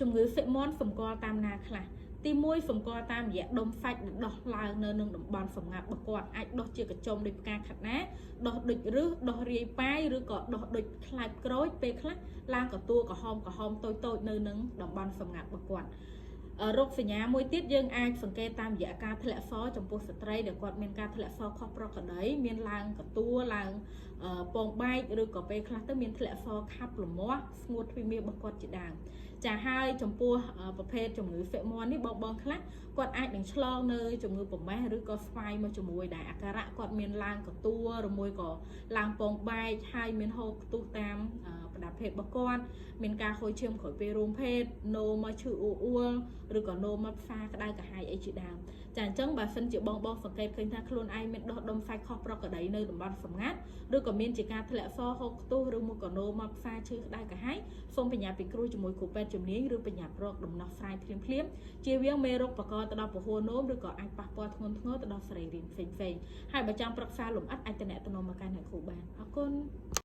ជំងឺសិមន់សម្គាល់តាមណាខ្លះទី1សម្គាល់តាមរយៈដុំសាច់ដែលដុះឡើងនៅនឹងតំបន់សម្ងាត់របស់គាត់អាចដុះជាកញ្ចុំដូចផ្កាខាត់ណាដុះដូចរឹសដុះរាយប៉ាយឬក៏ដុះដូចខ្លាច់ក្រូចពេលខ្លះឡើងកតួក្រហមក្រហមតូចតូចៗនៅនឹងតំបន់សម្ងាត់របស់គាត់រោគសញ្ញាមួយទៀតយើងអាចសង្កេតតាមរយៈការធ្លាក់សចំពោះស្ត្រីដែលគាត់មានការធ្លាក់សខុសប្រក្រតីមានឡើងកតួឡើងពងបែកឬក៏ពេលខ្លះទៅមានធ្លាក់សខាប់លមាស់ស្ងួតទ្វីមាសរបស់គាត់ជាដើមចាហើយចំពោះប្រភេទជំងឺហ្វេមននេះបងបងខ្លះគាត់អាចនឹងឆ្លងនៅជំងឺប្រមេះឬក៏ស្វាយមកជាមួយដែរអាការៈគាត់មានឡើងកតួឬមួយក៏ឡើងពងបែកហើយមានហូរខ្ទុះតាមប្រដាប់ភេទរបស់គាត់មានការហូរឈាមក្រោយពេលរួមភេទនោមកឈឺអ៊ូអួលឬក៏នោមកផ្សាក្តៅក្រហាយអីជាដើមចាអញ្ចឹងបើសិនជាបងបងសង្កេតឃើញថាខ្លួនឯងមានដុះដុំសាច់ខុសប្រក្រតីនៅតំបន់សម្ងាត់ឬក៏មានជាការធ្លាក់សហូរខ្ទុះឬមួយក៏នោមកផ្សាឈឺក្តៅក្រហាយសូមបញ្ញាពិគ្រោះជាមួយគ្រូពេទ្យជំនាញឬបញ្ញាប្រកដំណោះស្រាយភ្លាមភ្លាមជៀសវាងមេរោគបកទៅដល់ពហុនោមឬក៏អាចប៉ះពាល់ធ្ងន់ធ្ងរទៅដល់សរីរាង្គផ្សេងផ្សេងៗហើយបើចង់ប្រឹក្សាលម្អិតអាចតំណតំណមកកាន់អ្នកគ្រូបានអរគុណ។